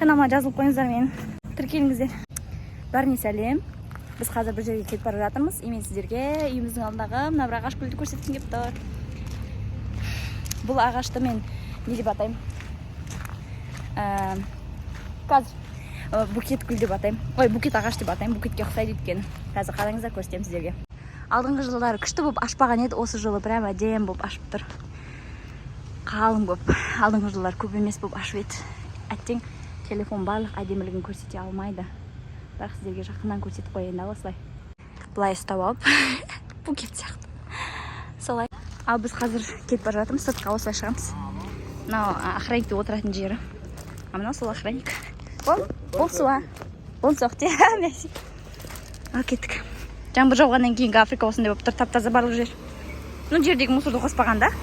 Каналыма жазылып қойыңыздар, мен тіркеліңіздер. Бәріне сәлем. Біз қазір бір жерге кетіп бара жатырмыз. И мен сіздерге үйіміздің алдындағы мына бір ағаш гүлді көрсеткім келіп тұр. Бұл ағашты мен не деп атаймын? Қазір букет гүл деп атаймын. Ой, букет ағаш деп атаймын. Букетке ұқсайды өйткені. Қазір қараңыздар, көрсетемін сіздерге. Алдыңғы жылдары күшті болып ашпаған еді, осы жылы прям әдемі болып ашып тұр. Қалың болып. Алдыңғы жылдары көп емес болып ашып еді. Әттең, телефон барлық әдемілігін көрсете алмайды. Бірақ сіздерге жақыннан көрсетіп қояйын да осылай. Былай ұстап алып, букет сияқты. Солай. Ал біз қазір кетіп бара жатырмыз, сыртқа осылай шығамыз. Мынау охранникте отыратын жері. А мынау сол охранник. Bon, bonsoir. Bonsoir, merci. Ал кеттік. Жаңбыр жауғаннан кейінгі Африка осындай болып тұр, тап-таза барлық жер. Ну, жердегі мусорды қоспағанда.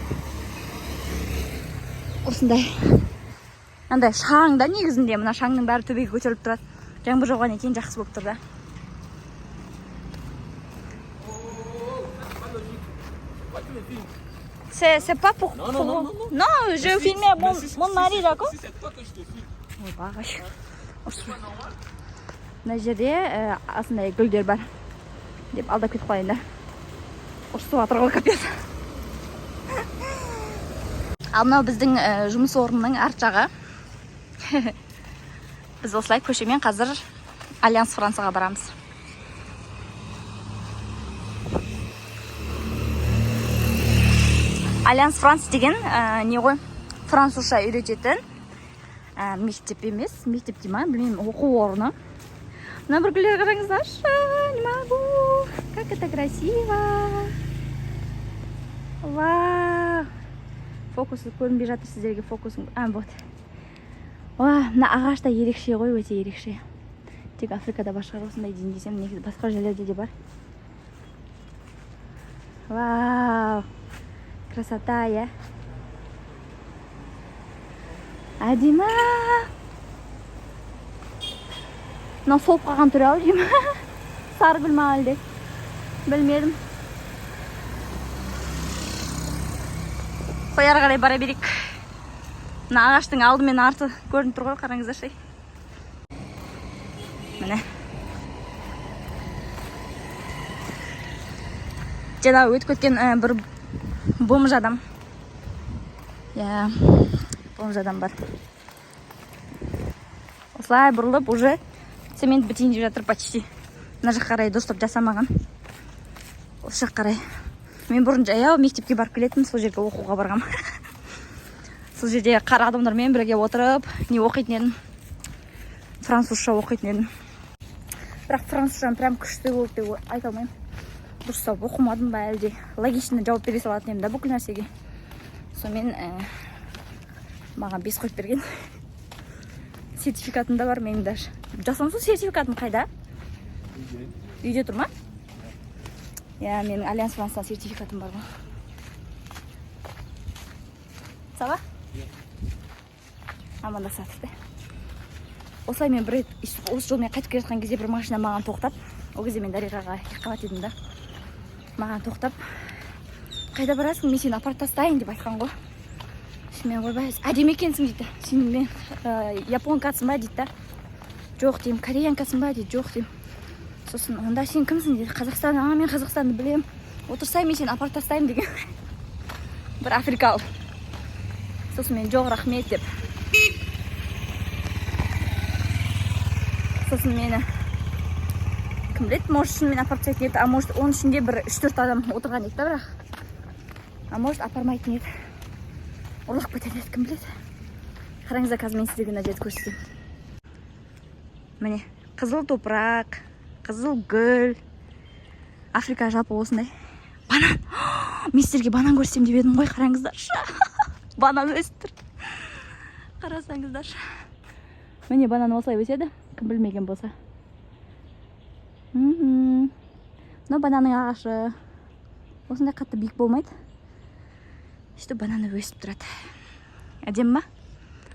Осындай. Андай шаң да негізінде, мына шаңның бәрі төбеге көтеріліп тұрады. Жаңбыр жауғаннан кейін жақсы болып тұр да. C'est pas pour, Non, non, pour non, vous. non, Non, je filmais mon, Mais si- mon si- mari, si- d'accord. Si c'est toi que je te filme. Ойбай. Мына жерде осындай гүлдер бар деп алдап кетіп қалайын да. Ұрысып жатыр ғой, капец. Ал мынау біздің жұмыс орнының арт жағы. Біз осылай көшемен қазір Альянс Францияға барамыз. Альянс Франц деген не ғой, французша үйрететін мектеп емес, мектеп дей ма, білмеймін, оқу орны. Мына бір гүлдер қараңыздаршы, не могу, как это красиво. Вау, фокусы көрінбей жатыр сіздерге, фокусым. А, вот. Уа, мына ағаш та ерекше ғой, өте ерекше. Тек Африкада бар шығар осындай дейін десем, негізі басқа жерлерде де бар. Вау, красота, иә, әдемі. Мынау солып қалған түрі ау деймін. Сары гүл ма әлде, білмедім. Қой, ары қарай бара берейік. Мына ағаштың алды мен арты көрініп тұр ғой, қараңыздаршы. Міне, жаңа өтіп кеткен бір бомж адам, иә, бомж адам бар. Осылай бұрылып, уже цемент бітейін деп жатыр почти. Мына жаққа қарай дұрыстап жасамаған. Осы жаққа қарай мен бұрын жаяу мектепке барып келетінмін, сол жерге оқуға барғанмын. Сол жерде қара адамдармен бірге отырып не оқитын едім, французша оқитын едім. Бірақ французшам прям күшті болды деп айта алмаймын. Дұрыстап оқымадым ба, әлде логично жауап бере салатын едім да бүкіл нәрсеге. Сонымен маған 5 қойып берген. Сертификатым да бар менің даже. Жасұлан, сол сертификатым қайда? Үйде тұр ма? Иә, менің Альянс Франстан сертификатым бар ғой. Ça va? Амандасады да. Осылай мен бір рет осы жолмен қайтып келе жатқан кезде бір машина маған тоқтап, ол кезде мен Дариғаға екіқабат едім да. Маған тоқтап, қайда барасың, мен сені апарып тастайын деп айтқан ғой. Сосын мен: ойбай, әдемі екенсің дейді. Сен мен японкасың ба дейді да. Жоқ деймін. Кореянкасың ба дейді. Жоқ деймін. Сосын онда сен кімсің дейді. Қазақстан. А, мен Қазақстанды білемін. Отырсай, мен сені апарып тастаймын деген. Бір африкалық. Сосын мен жоқ, рахмет деп. Сосын мені кім біледі, может, шынымен апарып тастайтын еді, а может, оның ішінде бір 3-4 адам отырған еді да, бірақ а может, апармайтын еді, ұрлап кетер еді, кім біледі. Қараңыздар, қазір мен сіздерге мына жерді көрсетемін. Міне, қызыл топырақ, қызыл гүл. Африка жалпы осындай. Банан. Мен сіздерге банан көрсетемін деп едім ғой, қараңыздаршы, банан өсіп тұр, қарасаңыздаршы. Міне, банан осылай өседі, кім білмеген болса. Мынау бананның ағашы, осындай қатты биік болмайды, сөйтіп бананы өсіп тұрады. Әдемі ма?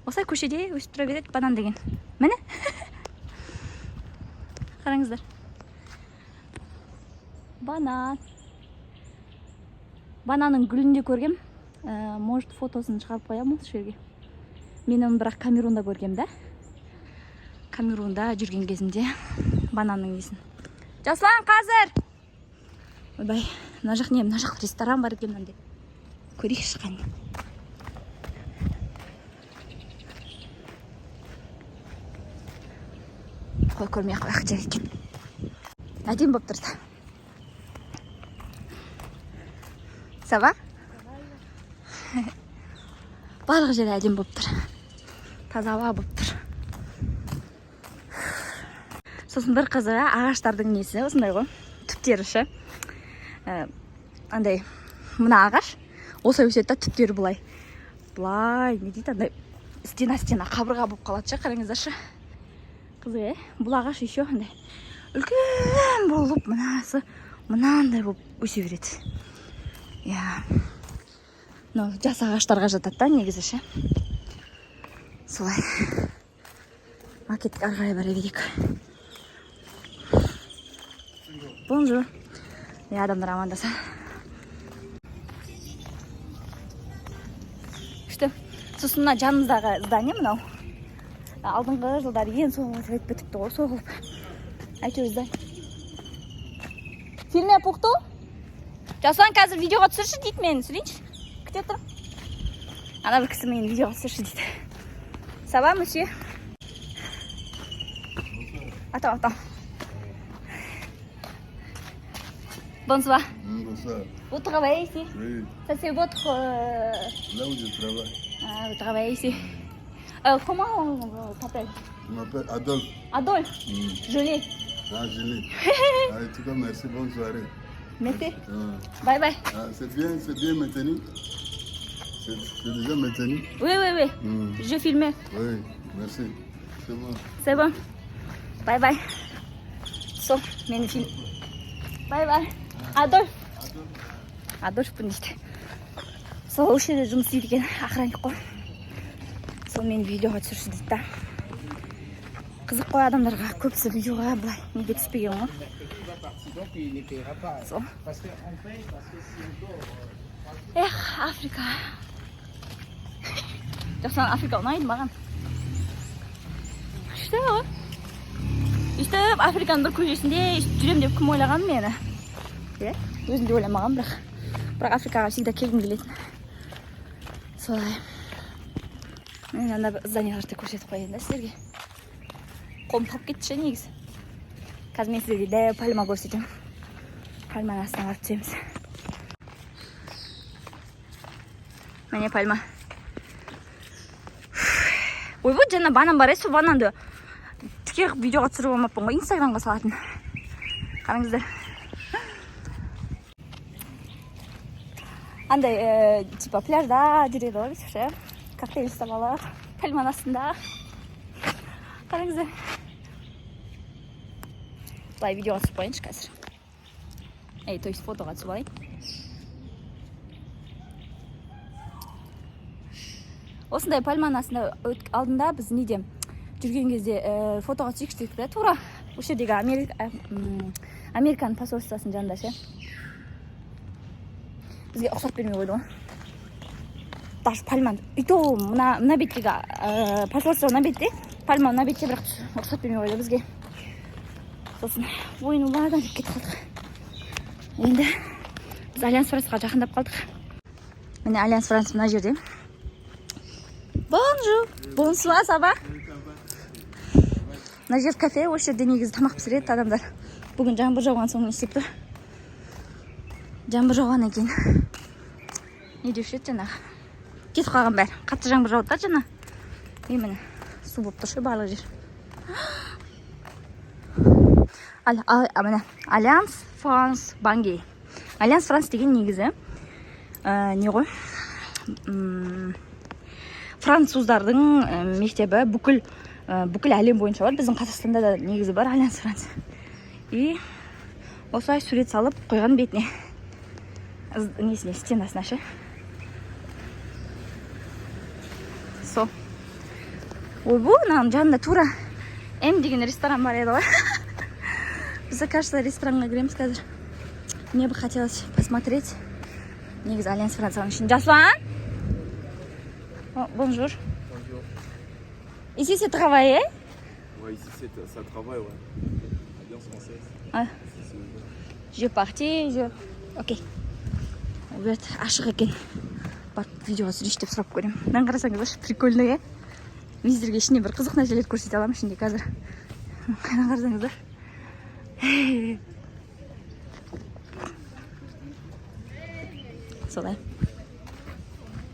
Осылай көшеде өсіп тұра береді банан деген. Міне, қараңыздар, банан. Бананның гүлін де көргем. Может, фотосын шығарып қоямын осы жерге. Мен оны бірақ Камерунда көргем да. Камерунда жүрген кезімде бананның несін. Жасұлан, қазір. Ойбай, мына жақ не? Мына жақ ресторан бар екен мынандай. Көрейікші, қане. Қой, көрмей ақ қояйық, жарайды екен. Әдемі болып тұр. Ça va? Барлық жері әдемі болып тұр, таза ауа болып тұр. Сосын бір қызығы, ағаштардың несі осындай ғой, түптері ше. Андай мына ағаш осылай өседі да, түптері былай былай, не дейді, андай стена стена қабырға болып қалады ше. Қараңыздаршы, қызық, иә? Бұл ағаш еще андай үлкен болып, мынасы мынандай болып өсе береді, иә. Мынау жас ағаштарға жатады да негізі ше. Солай. А, кеттік, ары қарай бара берейік. Bonjour. Иә, адамдар амандаса. Күшті. Сосын мына жанымыздағы здание мынау алдыңғы жылдары ең соңғы рет бітіпті ғой, соғылып әйтеуір. Здание фильме пухту. Жасұлан, қазір видеоға түсірші дейді мені. Түсірейінші, күте тұр. Ана бір кісі мені видеоға түсірші дейді. Ça va, monsieur? Attends, attends. Bonsoir. Bonsoir. Vous travaillez ici? Oui, Ça, c'est votre là où je travaille. Ah, vous travaillez ici. Comment on t'appelle? Je m'appelle Adolphe. Adolphe. Joli. Ah, Julie. Ah, en tout cas, merci, bonne soirée. Merci. Ah, Bye bye. ah, c'est bien maintenu. C'est déjà maintenu. Oui. Je filmais. Oui, merci. C'est bon. C'est bon. Bye bye. Сол, мені фильм. Bye bye. Адольф. Адольфпын дейді. Сол осы жерде жұмыс істейді екен, охранник қой. Сол мені видеоға түсірші дейді да. Қызық қой адамдарға, көбісі видеоға былай неге түспеген ғой. Donc il ne paiera pas. Сол. Parce qu'on paye, parce que si on dort, Эх, Африка. Жасұлан, Африка ұнайды маған. Күшті ғой. Өйстіп Африканың бір көшесінде өйстіп жүремін деп кім ойлаған мені? Иә, өзім де ойламағанмын, бірақ Африкаға всегда келгім келетін. Солай. Міне, ана бір зданияларды көрсетіп қояйын да сіздерге. Қолым талып кетті ше негізі. Қазір мен сіздерге дәу пальма көрсетемін. Пальманың астына барып түсеміз. Міне, пальма. Ойбой, жаңа банан бар еді, сол бананды тіке қылып видеоға түсіріп алмаппын ғой, Инстаграмға салатын. Қараңыздар. Андай, типа пляжда жүреді ғой бүйтіп ше. Коктейль ұстап алып, пальманың астында. Қараңыздар. Былай видеоға түсіріп қояйыншы қазір. Ей, то есть фотоға түсіп алайын. Осындай пальманың астында алдында біз неде жүрген кезде фотоға түсейікші дедік та, тура осы жердегі Американың посольствосының жанында ше. Бізге рұқсат бермей қойды ғой. Даже пальманы. И то мына беттегі посольство мына бетте, пальма мына бетте, бірақ рұқсат бермей қойды бізге. Сосын ойын ладно деп кетіп қалдық. Енді біз Альянс Франсқа жақындап қалдық. Міне, Альянс Франс мына жерде. Bonjour. Bonsoir, ça va? Мына жер кафе, осы жерде негізі тамақ пісіреді адамдар. Бүгін жаңбыр жауған соң не істеп тұр? Жаңбыр жауғаннан кейін не деуші еді жаңағы? Кетіп қалған бәрі. Қатты жаңбыр жауды да жаңа. И міне, су болып тұр ше барлық жер. Міне, Альянс Франс Банги. Альянс Франс деген негізі не ғой? Француздардың мектебі бүкіл әлем бойынша бар. Біздің Қазақстанда да негізі бар Альянс Франс. И осылай сурет салып қойған бетіне. Несіне, стенасына ше. Сол. Ойбу, мынаның жанында тура М деген ресторан бар еді ғой. Біз, кажется, ресторанға кіреміз қазір. Мне бы хотелось посмотреть. Негізі Альянс Францияның ішін. Жасұлан! О, bonjour. Bonjour. Ici, c'est travailler? Ouais, ici, ça travaille, ouais. Alliance française. Ah. Ici, c'est ouvert. Je parti, je. Окей. Вот, ашық екен. Барып, видеоға түсірейінші деп сұрап көремін. Мынаны қарасаңыздаршы, прикольно, иә? Мен сіздерге ішінен бір қызық нәрселерді көрсете аламын ішінде қазір. Мынаны қарасаңыздар. Солай.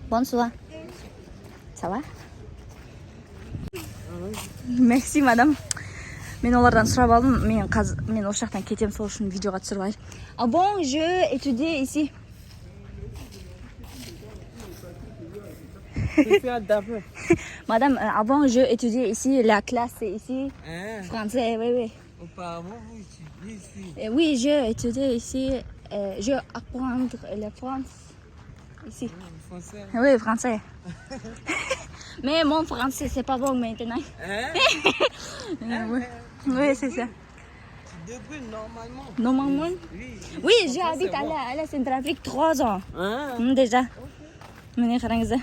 Bonsoir. Ça va? Merci, madame. Мен олардан сұрап алдым. Мен қазір, мен осы жақтан кетемін, сол үшін видеоға түсіріп алайын. Ah bon, je étudie ici. Madame, avant je étudiais ici, la classe c'est ici. Hein? Français, oui, oui. Auparavant, vous étudiez ici. Oui, je étudiais ici. Je apprendre le français ici. Français. Oui, français. Mais mon français, c'est pas bon maintenant. Hein? Oui, oui, c'est ça. Tu débrouilles normalement. Normalement? Oui. Oui, j'habite à la Centrafrique 3 ans. Hein? Déjà. Міне, қараңыздар.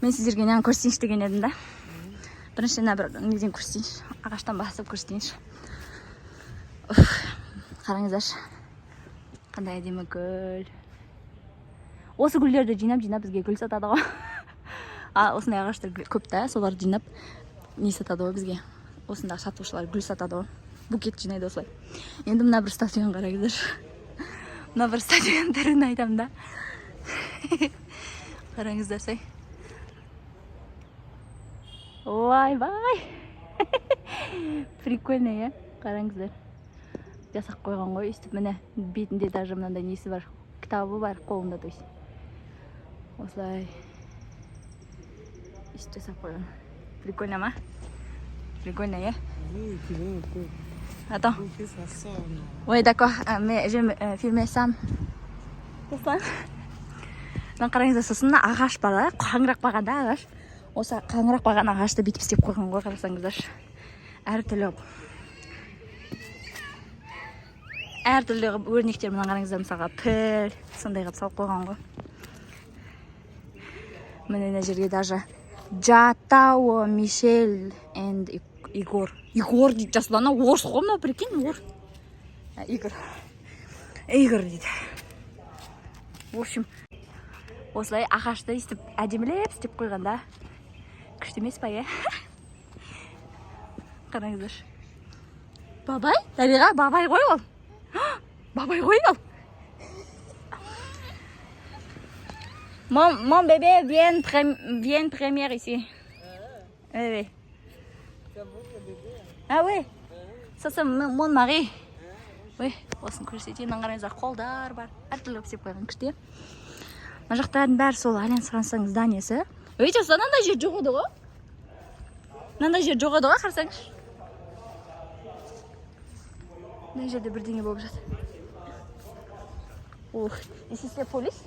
Мен сіздерге мынаны көрсетейінші деген едім да. Бірінші мына бір неден көрсетейінші. Ағаштан басып көрсетейінші. Уф, қараңыздаршы. Қандай әдемі гүл. Осы гүлдерді жинап жинап бізге гүл сатады ғой. А осындай ағаштар көп та, соларды жинап не сатады ғой бізге. Осындағы сатушылар гүл сатады ғой. Букет жинайды осылай. Енді мына бір статуяны қараңыздаршы. Мына бір статуяның түрін айтамын да. Қараңыздар, сай. Ойбай. Прикольно, иә? Қараңыздар. Жасап қойған ғой өйстіп, міне, бетінде даже мынандай несі бар. Кітабы бар қолында, то есть. Осылай. Өйстіп жасап қойған. Прикольно ма? Прикольно, иә? Vous reculez un peu. Attends. Pour que ça sorte, non? Oui, d'accord. Mais je vais filmer ça. Осылай. Мына қараңыздар, сосын мына ағаш бар да, қаңырап қалған да ағаш. Осы қаңырап қалған ағашты бүйтіп істеп қойған ғой, қарасаңыздаршы. Әртүрлі қылып. Әртүрлі қылып өрнектер, мына қараңыздар, мысалға, піл сондай қылып салып қойған ғой. Міне, мына жерге даже Джатао Мишель and Игор. Игор дейді жазылған, анау орыс қой мынау, прикинь, ор. А, Игорь. Игорь дейді. В общем, осылай ағашты өйстіп әдемілеп істеп қойған да. Күшті емес па, иә? Қараңыздаршы. Бабай? Дариға, бабай ғой ол. Бабай ғой ол. Mon bébé vient première ici. Oui. C'est votre bébé? Ah oui. Ça, c'est mon mari. Oui, осыны көрсетейін. Мына қараңыздар, қолдар бар. Әртүрлі қылып істеп қойған, күшті, иә? Мына жақтардың бәрі сол Альянс Франсаның зданиесі. Өй, мынандай жер жоқ еді ғой. Мынандай жер жоқ еді ғой, қарасаңызшы. Мына жерде бірдеңе болып жатыр. Ух, ici c'est police?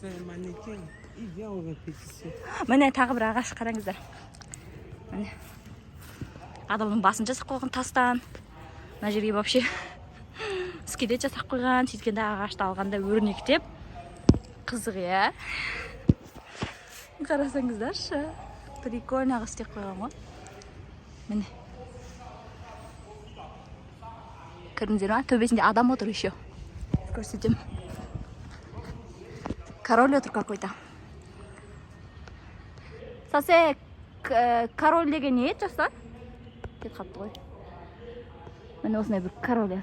C'est un mannequin. Il vient aux répétitions. Міне, тағы бір ағаш, қараңыздар. Міне. Адамның басын жасап қойған тастан. Мына жерге вообще скелет жасап қойған. Сөйткенде ағашты алғанда өрнектеп. Қызық, иә? Қарасаңыздаршы. Прикольно қылып істеп қойған ғой. Міне. Көрдіңіздер ма? Төбесінде адам отыр еще. Көрсетемін. Король отыр какой-то. Ça c'est король деген не еді, жастар? Кетіп қалыпты ғой. Міне, осындай бір король отыр.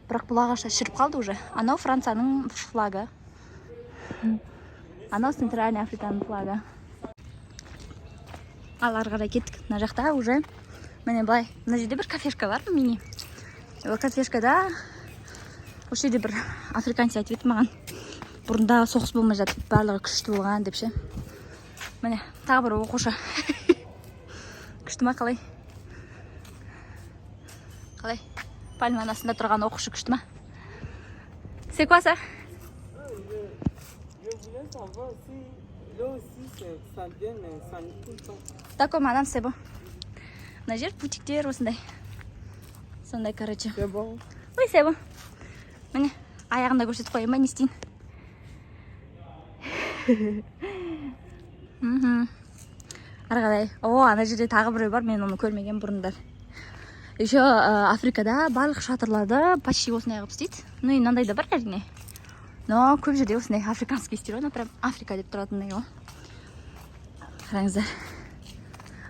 Бірақ бұл ағаштар шіріп қалды уже. Анау Францияның флагы. Анау Центральный Африканың флагы. Ал ары қарай кеттік. Мына жақта уже міне былай, мына жерде бір кафешка бар, мини. Ол кафешкада осы жерде бір африканец айтып еді маған, бұрында соғыс болмай жатып барлығы күшті болған деп ше. Міне, тағы бір оқушы. Күшті ма, қалай? Қалай, пальманың астында тұрған оқушы күшті ма? C'est quoi ça? Je voulais savoir si là aussi ça vient, mais ça ne coule pas. D'accord, madame, c'est bon. Мына жер бутиктер осындай сондай, короче. C'est bon. Ой, c'est bon. Міне, аяғында көрсетіп қояйын ба, не істейін? Ары қарай, о, ана жерде тағы біреу бар, мен оны көрмеген бұрындар. Еще Африкада барлық шатырларды почти осындай қылып істейді. Ну и мынандай да бар, әрине, но көп жерде осындай африканский стиль ғой, прям Африка деп тұратындай ғой. Қараңыздар,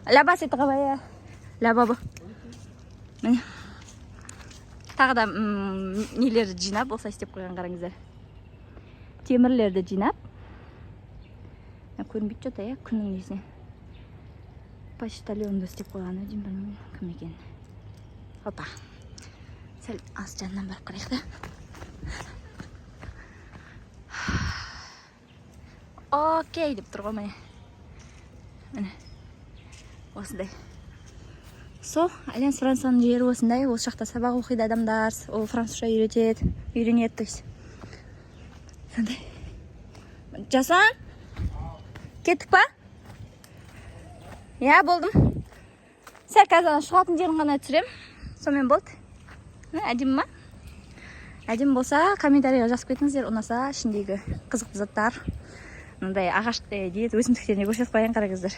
là-bas c'est travail là-bas. Міне, тағы да нелерді жинап, осылай істеп қойған, қараңыздар, темірлерді жинап. Көрінбейді че-то, иә, күннің несіне. Почтальонды істеп қойған ау деймін, білмеймін кім екенін. Опа, сәл аз жанынан барып қарайық та. Окей деп тұр ғой, міне, міне, осындай. Сол Альянс Франсаның жері осындай. Осы жақта сабақ оқиды адамдар, ол французша үйретеді, үйренеді, то есть сондай. Жасан, кеттік па? Иә, болдым. Сәл қазір ана шығатын жерін ғана түсіремін, сонымен болды. Әдемі ма? Әдемі болса, комментарийға жазып кетіңіздер, ұнаса. Ішіндегі қызықты заттар, мындай ағаш, не еді, өсімдіктеріне көрсетіп қояйын. Қараңыздар,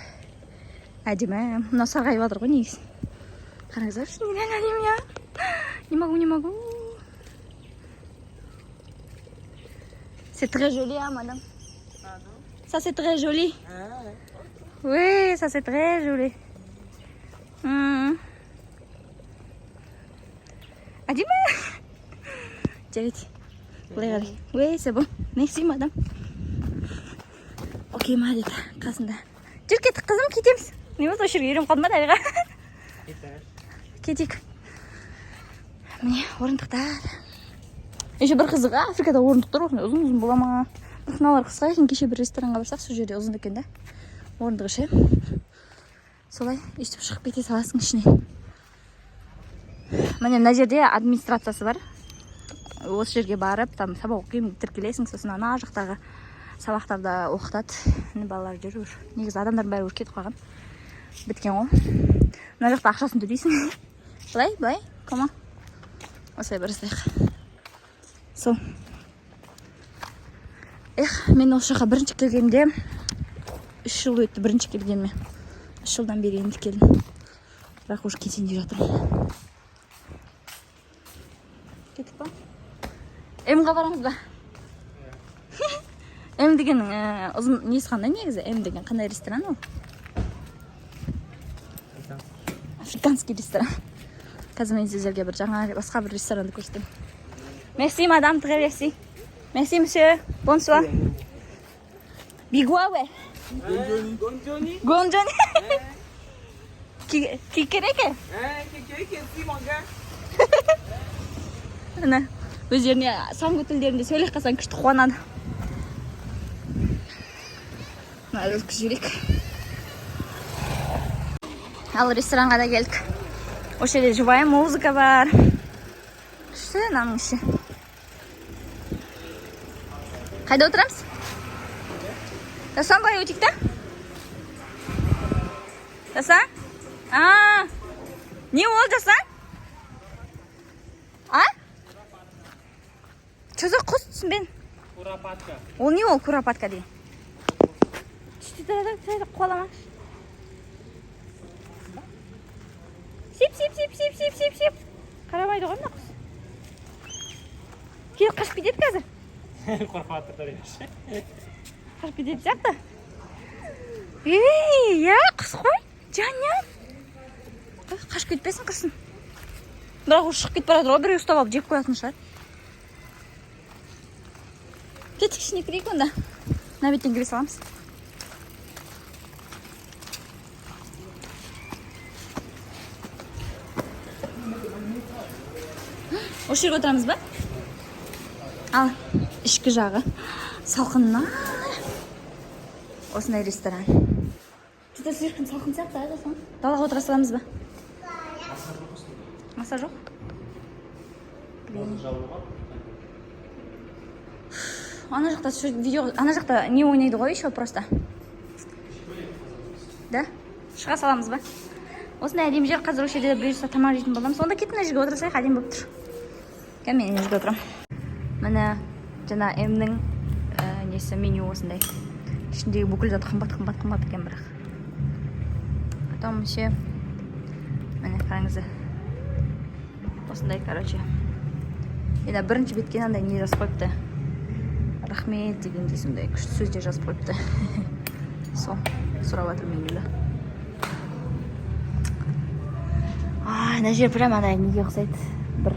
әдемі. Мынау сарғайып жатыр ғой негізі. Қараңыздаршы, нереально әдемі, иә. Не могу, не могу. C'est très joli, hein, madame? Pardon? Ça, c'est très joli. Ah, Oui, ça, c'est très joli. Әдемі. Жарайды. Былай қарай. Oui, c'est bon. Merci, madame. Окей ма деді қасында. Жүр, кеттік, қызым, кетеміз. Не болды, осы жерге үйреніп қалдым ба, Дариға? Кетейік. Міне, орындықтар. Еще бір қызығы, Африкада орындықтар осындай ұзын ұзын бола ма? Бірақ мыналар қысқа екен. Кеше бір ресторанға барсақ, сол жерде ұзын екен да орындығы ше. Солай өйстіп шығып кете саласың ішінен. Міне, мына жерде администрациясы бар. Осы жерге барып, там сабақ оқимын деп тіркелесің, сосын ана жақтағы сабақтарды оқытады. Міне, балалар жүр уже. Негізі адамдардың бәрі уже кетіп қалған, біткен ғой. Мына жақта ақшасын төлейсің. Былай, былай, кома, осылай бара салайық. Сол, эх, мен осы жаққа бірінші келгенде, 3 жыл өтті бірінші келгеніме, 3 жылдан бері енді келдім, бірақ уже кетейін деп жатырмын. Кеттік па? М-ға барамыз ба? М деген ұзын несі қандай негізі? М деген қандай ресторан ол? Африканский ресторан. Қазір мен сіздерге бір жаңа, басқа бір ресторанды көрсетемін. Merci, madame, très merci. Merci, monsieur. Bonsoir. Biguawe. Gonjoni. Gonjoni. Кикереке. Hein, Kéké, si, mon gars. Міне, өздеріне сангу тілдерінде сөйлеп қалсаң, күшті қуанады. Мына өткізіп жіберейік. Ал ресторанға да келдік. Осы жерде живая музыка бар. Күшті мынаның іші. Қайда отырамыз? Жасан, былай өтейік та. Жасан, а не ол, Жасан? А че за құс, түсінбедім. Куропатка. Ол не, ол куропатка деген? Түсте тұрады, тұрады, қуаламашы. Сип, сип, сип, сип, сип, сип, сип. Қарамайды ғой мына құс. Келіп қашып кетеді қазір. Қорқып жатыр. Қашып кететін сияқты. Ей, иә, құс қой, жаням. Ой, қашып кетпесін, құрсын. Бірақ ол шығып кетіп бара жатыр ғой, біреу ұстап алып жеп қоятын шығар. Кеттік, ішіне кірейік онда. Мына беттен кіре саламыз. Осы жерге отырамыз ба? Ал ішкі жағы салқын. Осындай ресторан. Что-то слишком салқын сияқты, а, Жасан? Далаға отыра саламыз ба? Маса жоқ. Блин. Ана жақта видео, ана жақта не ойнайды ғой еще просто. Да? Шыға саламыз ба? Осындай әдемі жер. Қазір осы жерде бұйырса тамақ жейтін боламыз. Онда кет, мына жерге отыра салайық, әдемі болып тұр. Кәне, мен мына жерге отырамын. Міне, жаңа М-нің несі, меню осындай. Ішіндегі бүкіл зат қымбат, қымбат, қымбат екен бірақ. Потом ше, міне, қараңыздар, осындай, короче. Енді бірінші бетке мынандай не жазып қойыпты, рахмет дегендей, сондай күшті сөздер жазып қойыпты. Сол сұрап жатыр менюді. А мына жер прям ана неге ұқсайды, бір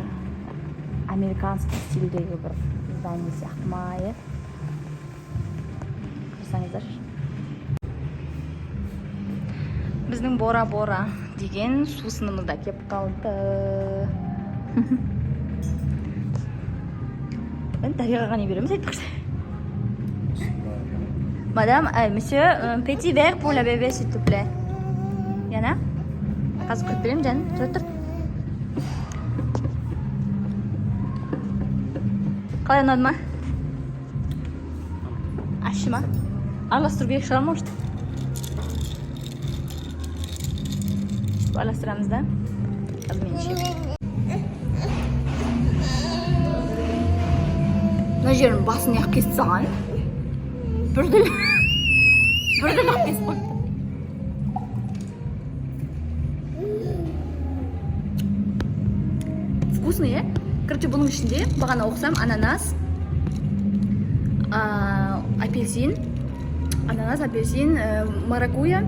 американский стильдегі бір здание сияқты ма, иә? Қарасаңыздаршы, біздің Бора Бора деген сусынымыз да келіп қалды. Енді Дариғаға не береміз, айтпақшы? Мадам, monsieur, un petit verre pour la bébé, s'il te plaît. Яна, қазір құйып беремін, жаным, тұра тұр. Қалай, ұнады ма? Ащы ма? Араластыру керек шығар, может? Сөйтіп араластырамыз да. Қазір мен ішемін. Мына жердің басын неғып кесіп тастаған? Бірден бірден ақ кесіп қойыпты. Вкусный, иә? Короче, бұның ішінде бағана оқысам, ананас, апельсин, ананас, апельсин, маракуйя,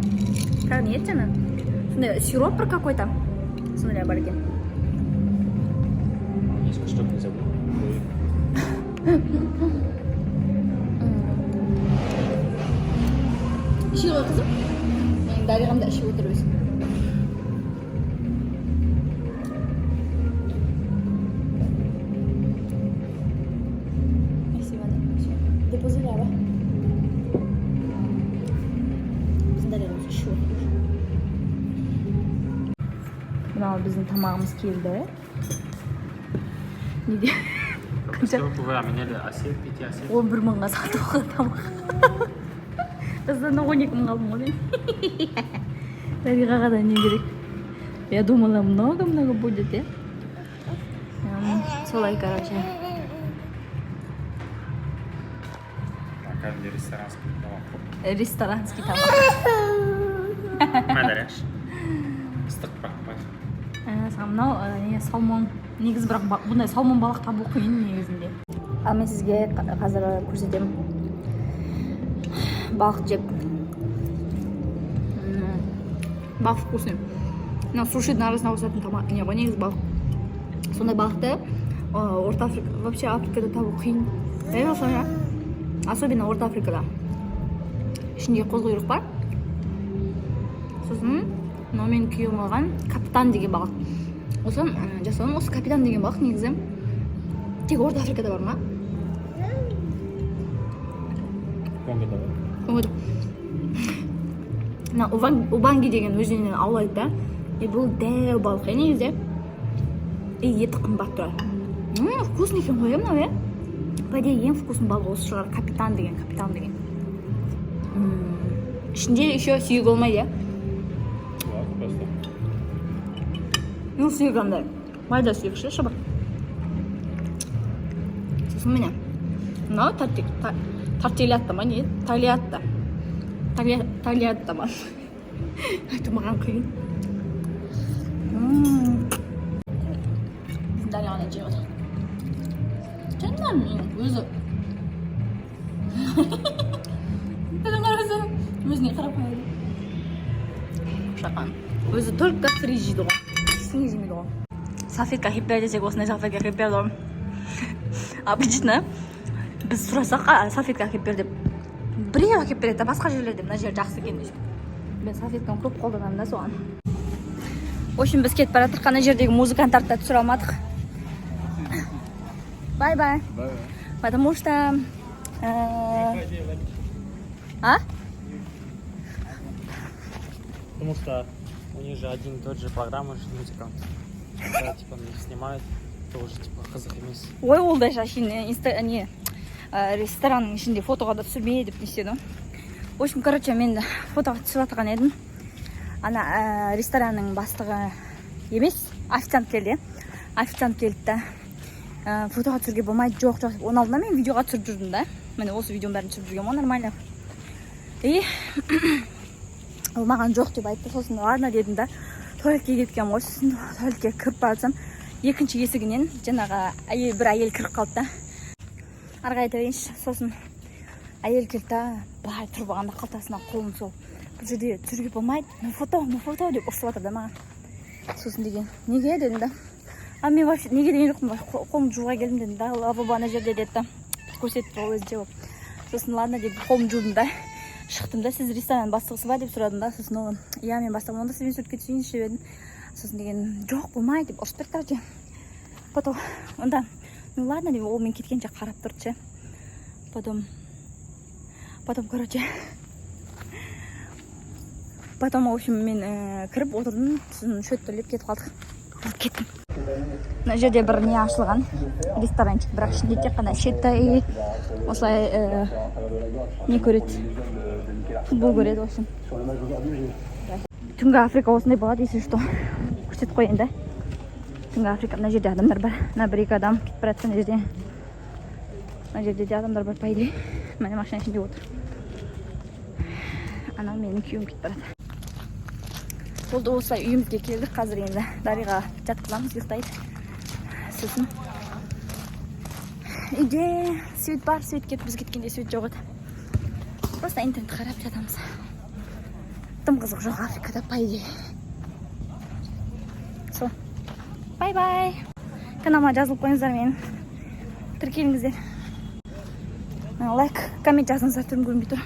тағы не еді жаңа? Сондай сироп бір какой-то. Сондай бар екен. Несколько штук не забыл. Ой. Іше ғой, қызым. Менің Дариғам да ішіп отыр өзі. Merci, madame. Monsieur. Déposez là-bas. Біздің Дариғамыз ішіп отыр. Мынау біздің тамағымыз келді. Неде? Est-ce que vous pouvez amener le assiette, petit assiette? 11 мыңға сатып алған тамақ. Қыздан 12 мың алдым ғой мен. Дариғаға да не керек? Я думала, много много будет, иә. Солай, короче. Кәдімгі ресторанский тамақ. Ресторанский тамақ. Мә, Дарияш. Ыстық па? Саған мынау не, салмон негізі, бірақ бұндай салмон балық табу қиын негізінде. Ал мен сізге қазір көрсетемін балық жеп. Балық вкусный. Мынау сушидің арасына қосатын тамақ не ғой негізі, балық. Сондай балықты Орта Африка, вообще Африкада табу қиын, иә, солай, особенно Орта Африкада. Ішінде қозқұйрық бар. Сосын мынау менің күйеуім алған капитан деген балық. Осы жасауым, осы капитан деген балық негізі тек Орта Африкада бар ма? Конгода бар. Конгода. Мына Убанги деген өзеннен аулайды да. И бұл дәу балық, иә, негізі. И еті қымбат тұрады. Вкусный екен ғой, иә, мынау, иә? По идее, ең вкусный балық осы шығар, капитан деген, капитан деген. Ішінде еще сүйек болмайды, иә? Бар, просто. Ну, сүйек андай майда сүйек ше, шабақ. Сосын міне, мынау тортильятта ма, не, тольятта, тольятта ма, айту маған қиын. Біздің Дариға да жеп отыр, жаным менің. Өзі біздің, қарасаң, өзіне қарап қояды. Шақан өзі только фри жейді ғой, ештеңе жемейді ғой. Салфетка әкеліп бер десек, осындай салфетка әкеліп берді ғой. Обычно біз сұрасақ, салфетка әкеліп бер деп, біреу әкеліп береді да, басқа жерлерде мына жер жақсы екен десек. Мен салфетканы көп қолданамын да соған. В общем, біз кетіп бара жатырмық. Ана жердегі музыканттарды да түсіре алмадық. Бай бай. Потому что а. Потому что у них же один и тот же программа же музыкант. Когда типа на них снимают, тоже типа қызық емес. Ой, ол да әшейін инста не, ресторанның ішінде фотоға да түсірме деп не істеді ғой. В общем, короче, мен фотоға түсіп жатқан едім, ана ресторанның бастығы емес, официант келді, официант келді да, фотоға түсіруге болмайды, жоқ, жоқ деп. Оның алдында мен видеоға түсіріп жүрдім да, міне, осы видеоның бәрін түсіріп жүргенмін ғой нормально. И ол маған жоқ деп айтты. Сосын ладно дедім да, туалетке кеткенмін ғой. Сосын туалетке кіріп бара жатсам, екінші есігінен жаңағы әйел, бір әйел кіріп қалды да. Ары қарай айта берейінші. Сосын әйел келді да, былай тұрып алғанда, қалтасына қолын соғып: «Бұл жерде түсіруге болмайды, no photo, no photo», – деп ұрысып жатыр да маған. Сосын деген неге дедім да. А мен вообще неге деген жоқпын, қолымды жууға келдім дедім да. «Лавабо ана жерде», – деді да, көрсетті ол өзінше болып. Сосын ладно деп қолымды жудым да, шықтым да. «Сіз ресторанның бастығысыз ба?» – деп сұрадым да. Сосын ол: «Иә, мен бастығымын». «Онда сізбен суретке түсейінші», – деп едім. Сосын деген жоқ, болмайды деп ұрысып берді. Короче, потом онда ну ладно деп, ол мен кеткенше қарап тұрды ше. Потом, короче, потом, в общем, мен кіріп отырдым. Сосын счет төлеп, кетіп қалдық. Болды, кеттім. Мына жерде бір не ашылған, ресторанчик, бірақ ішінде тек қана ішеді да и осылай не көреді, футбол көреді. В общем, түнгі Африка осындай болады, если что, көрсетіп қояйын да. Түнгі Африка. Мына жерде адамдар бар, мына бір екі адам кетіп бара жатыр мына жерде. Мына жерде де адамдар бар, по идее. Міне, машина ішінде отыр. Анау менің күйеуім кетіп барады. Болды, осылай үйімізге келдік. Қазір енді Дариға жатқызамыз, ұйықтайды. Сосын үйде свет бар, свет кетіп, біз кеткенде свет жоқ еді. Просто интернет қарап жатамыз. Тым қызық жоқ Африкада, по идее. Сол, бай бай. Каналыма жазылып қойыңыздар, менің тіркеліңіздер, лайк, коммент жазыңыздар. Түрім көрінбей тұр.